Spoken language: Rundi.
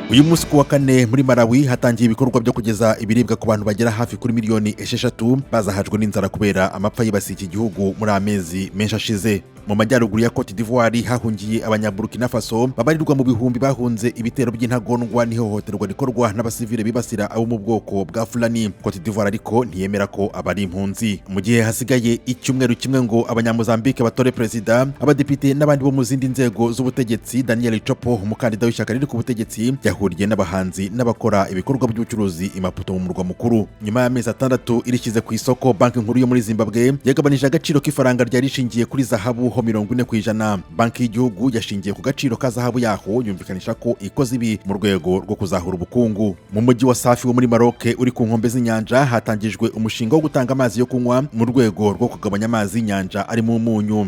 Uyu munsi ku wa kane muri Malawi hatangiye ibikorwa byo kugeza ibiribwa ku bantu bagera hafi kuri miliyoni 6 bazahajwe n'inzara kubera amapfa yibasiye iki gihugu muri amezi menshi ashize. Mu majyaruguru ya Cote d'Ivoire hahungiye Abanyaburukina Faso babarirwa mu bihumbi bahunze ibitero by'intagondwa n'ihohoterwa rikorwa n'abasivile bibasira abo mu bwoko bwa Fulani. Cote d'Ivoire ariko ntiyemera ko abari impunzi. Mu gihe hasigaye icyumweru kimwe ngo Abanyamozambique batore perezida, abadepite n'abandi bo mu zindi nzego z'ubutegetsi, Daniel Chapo, umukandida w'ishyaka riri ku butegetsi, yahuriye n'abahanzi n'abakora ibikorwa by'ubucuruzi i Maputo mu murwa mukuru. Nyuma y'amezi 6 irishyize ku isoko, Banki Nkuru yo muri Zimbabwe yagabanije agaciro k'ifaranga ryari rishingiye kuri zahabu ho 40%. Banki y'igihugu yashingiye ku gaciro ka zahabu yaho, yumvikanisha ko ikoze ibi mu rwego rwo kuzahura ubukungu. Mu mujyi wa Safi wo muri Maroc uri ku nkombe z'inyanja hatangijwe umushinga wo gutanga amazi yo kunywa mu rwego rwo kugabanya amazi y'inyanja arimo umunyu.